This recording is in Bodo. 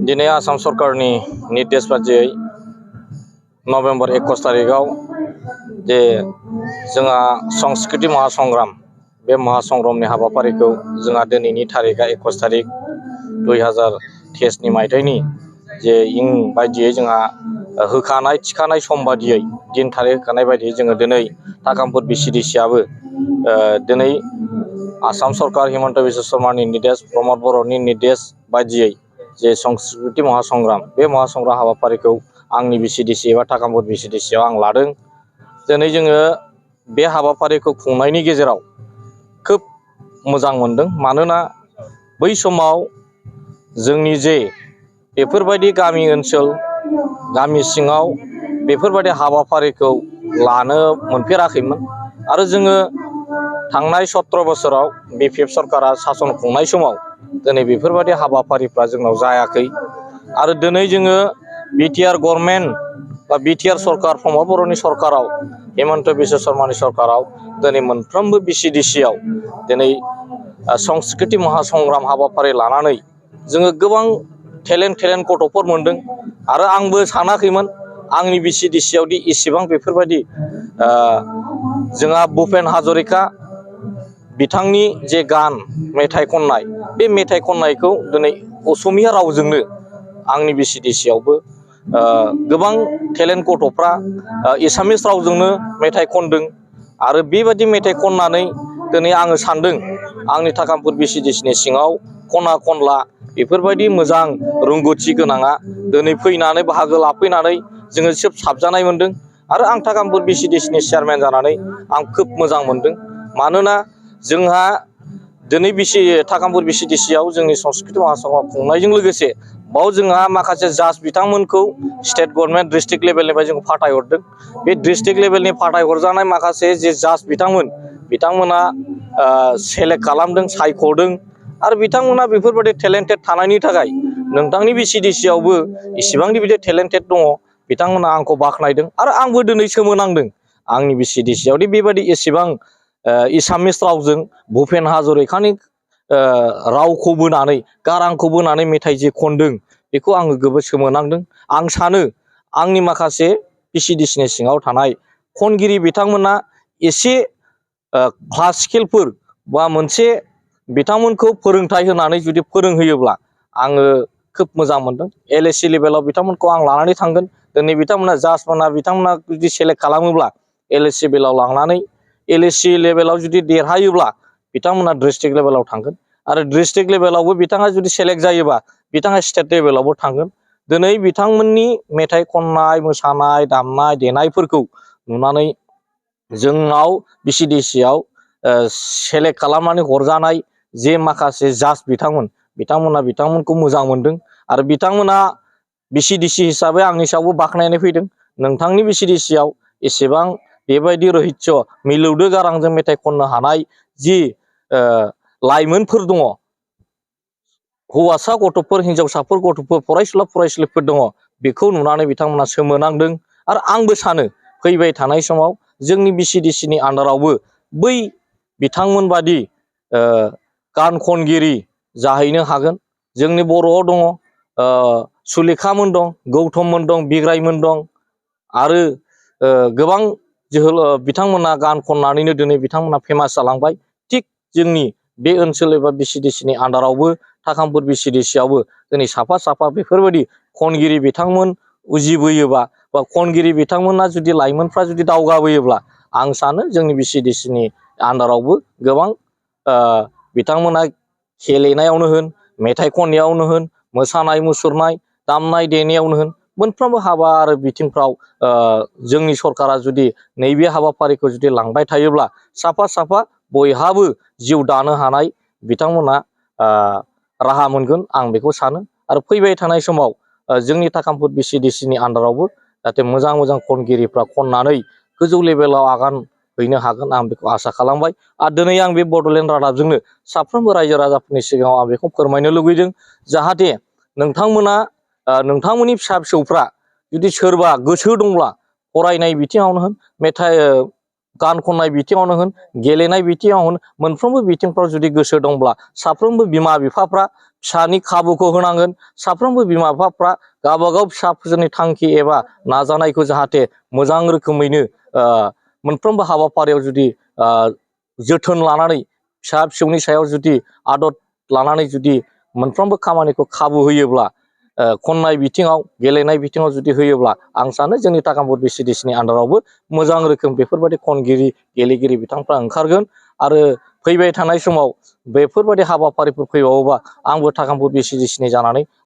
दिनै आसाम सरकारनि निर्देश बादियै नभेम्बर 21 तारिखआव जे जोंहा संस्कृति महासंग्राम बे महासंग्रामनि हाबाफारिखौ जोंहा दिनैनि तारिखआ 21 तारिख 2023 मायथाइनि जे इं बायदियै जोंहा होखानाय थिखानाय सम बादियै दिन तारिख होखानाय बायदियै जोङो दिनै ताकामपुर BCDC-आबो दिनै आसाम सरकार हिमन्त बिश्व शर्मानि निर्देश प्रमद बर'नि निर्देश बायदियै जे संस्कृति महासंग्राम बे महासंग्राम हाबाफारिखौ आंनि BCDC एबा ताकामपुर BCDC-आव आं लादों। दिनै जोङो बे हाबाफारिखौ खुंनायनि गेजेराव खोब मोजां मोनदों, मानोना बै समाव जोंनि जे बेफोरबायदि गामि ओनसोल गामि सिङाव बेफोरबायदि हाबाफारिखौ लानो मोनफेराखैमोन आरो जोङो थांनाय 17 बोसोराव BPF सरकारा सासन खुंनाय समाव दिनै बेफोरबायदि हाबाफारिफ्रा जोंनाव जायाखै आरो दिनै जोङो BTR गभर्नमेन्ट बा BTR सरकार प्रमद बर'नि सरकाराव हिमन्त बिश्व शर्मानि सरकाराव दिनै मोनफ्रोमबो BCDC-आव दिनै संस्कृति महासंग्राम हाबाफारि लानानै जोङो गोबां टेलेन्ट गथ'फोर मोनदों आरो आंबो सानाखैमोन आंनि BCDC-आवदि इसेबां बेफोरबायदि जोंहा भुपेन हाजरिका बिथांनि जे गान मेथाइ खननाय बे मेथाइ खननायखौ दिनै असमिया रावजोंनो आंनि BCDC-आवबो गोबां टेलेन्ट गथ'फ्रा एसामिस रावजोंनो मेथाइ खनदों आरो बेबायदि मेथाइ खननानै दिनै आङो सानदों आंनि ताकामपुर BCDC-नि सिङाव खना खनला बेफोरबायदि मोजां रोंगौथि गोनाङा दिनै फैनानै बाहागो लाफैनानै जोङो खोब साबजानाय मोनदों आरो आं ताकामपुर BCDC-नि चेयारमेन जानानै आं खोब मोजां मोनदों। मानोना जोंहा दिनै ताकामपुर BCDC-आव जोंनि संस्कृति महासंग्राम खुंनायजों लोगोसे बाव जोंहा माखासे जाज बिथांमोनखौ स्टेट गभर्नमेन्ट डिस्ट्रिक्ट लेभेलनिफ्राय जों फाथायहरदों। बे डिस्ट्रिक्ट लेभेलनि फाथायहरजानाय माखासे जे जाज बिथांमोना सेलेक्ट खालामदों, सायख'दों आरो बिथांमोना बेफोरबायदि टेलेन्टेड थानायनि थाखाय नोंथांनि BCDC-आवबो इसिबांनि बिदि टेलेन्टेड दङ बिथांमोना आंखौ बाख्नायदों आरो आंबो दिनै सोमोनांदों आंनि BCDC-आवदि बेबायदि एसेबां एसामिस रावजों भुपेन हाजरिकानि रावखौ बोनानै गारांखौ बोनानै मेथाइ जे खनदों बेखौ आङो जोबोद सोमोनांदों। आं सानो आंनि माखासे BCDC-नि सिङाव थानाय खनगिरि बिथांमोना एसे क्लासिकेलफोर बा मोनसे बिथांमोनखौ फोरोंथाइ होनानै जुदि फोरोंहोयोब्ला आङो खोब मोजां मोनदों। LAC लेभेलाव बिथांमोनखौ आं लानानै थांगोन। दिनै बिथांमोना जाजफोरा बिथांमोना जुदि सेलेक्ट खालामोब्ला LAC लेभेलाव लांनानै LAC लेभेलाव जुदि देरहायोब्ला बिथांमोना डिस्ट्रिक्ट लेभेलाव थांगोन आरो डिस्ट्रिक्ट लेभेलावबो बिथाङा जुदि सेलेक्ट जायोबा बिथाङा स्टेट लेभेलावबो थांगोन। दिनै बिथांमोननि मेथाइ खननाय मोसानाय दामनाय देनायफोरखौ नुनानै जोंनाव BCDC-आव सेलेक्ट खालामनानै हरजानाय जे माखासे जाज बिथांमोनखौ मोजां मोनदों आरो बिथांमोना BCDC हिसाबै आंनि सायावबो बाख्नायनाय फैदों। नोंथांनि BCDC-आव एसेबां बेबायदि रहित्य मिलौदो गारांजों मेथाइ खननो हानाय जि लाइमोनफोर दङ, हौवासा गथ'फोर हिन्जावसाफोर गथ'फोर फरायसुलिफोर दङ, बेखौ नुनानै बिथांमोना सोमोनांदों आरो आंबो सानो फैबाय थानाय समाव जोंनि BCDC-नि आन्दारावबो बै बिथांमोन बादि गान खनगिरि जाहैनो हागोन। जोंनि बर'आव दङ सुलेखामोन दं, गौतममोन दं, बिग्रायमोन दं आरो गोबां बिथांमोना गान खननानैनो दिनै बिथांमोना फेमास जालांबाय। थिग जोंनि बे ओनसोल एबा BCDC-नि आन्दारावबो ताकामपुर BCDC-आवबो दिनै साफा बेफोरबायदि खनगिरि बिथांमोन उजिबोयोबा बा खनगिरि बिथांमोना जुदि लाइमोनफ्रा जुदि दावगाबोयोब्ला आं सानो जोंनि BCDC-नि आन्दारावबो गोबां बिथांमोना गेलेनायावनो होन, मेथाइ खननायावनो होन, मोसानाय मुसुरनाय दामनाय देनायावनो होन, मोनफ्रोमबो हाबा आरो बिथिंफ्राव जोंनि सरकारा जुदि नैबे हाबाफारिखौ जुदि लांबाय थायोब्ला साफा बयहाबो जिउ दानो हानाय बिथांमोना राहा मोनगोन आं बेखौ सानो। आरो फैबाय थानाय समाव जोंनि ताकामपुर BCDC-नि आन्दारावबो जाहाथे मोजां खनगिरिफ्रा खननानै गोजौ लेभेलाव आगान हैनो हागोन आं बेखौ आसा खालामबाय। आरो दिनै आं बे बड'लेण्ड रादाबजोंनो साफ्रोमबो रायजो राजाफोरनि सिगाङाव आं बेखौ फोरमायनो लुबैदों जाहाथे नोंथांमोना नोंथांमोननि फिसा-फिसौफ्रा जुदि सोरबा गोसो दंब्ला फरायनाय बिथिङावनो होन, मेथाइ गान खननाय बिथिङावनो होन गेलेनाय बिथिङाव होन मोनफ्रोमबो बिथिंफ्राव जुदि गोसो दंब्ला साफ्रोमबो बिमा बिफाफ्रा फिसानि खाबुखौ होनांगोन। साफ्रोमबो बिमा बिफाफ्रा गावबागाव फिसाफोरनि थांखि एबा नाजानायखौ जाहाथे मोजां रोखोमैनो मोनफ्रोमबो हाबाफारियाव जुदि जोथोन लानानै फिसा फिसौनि सायाव जुदि आदर लानानै जुदि मोनफ्रोमबो खामानिखौ खाबु होयोब्ला खननाय बिथिङाव गेलेनाय बिथिङाव जुदि होयोब्ला आं सानो जोंनि ताकामपुर VCDC नि आन्दारावबो मोजां रोखोम बेफोरबायदि खनगिरि गेलेगिरि बिथांफ्रा ओंखारगोन। आरो फैबाय थानाय समाव बेफोरबायदि हाबाफारिफोर फैबावोबा आंबो ताकामपुर VCDC नि जानानै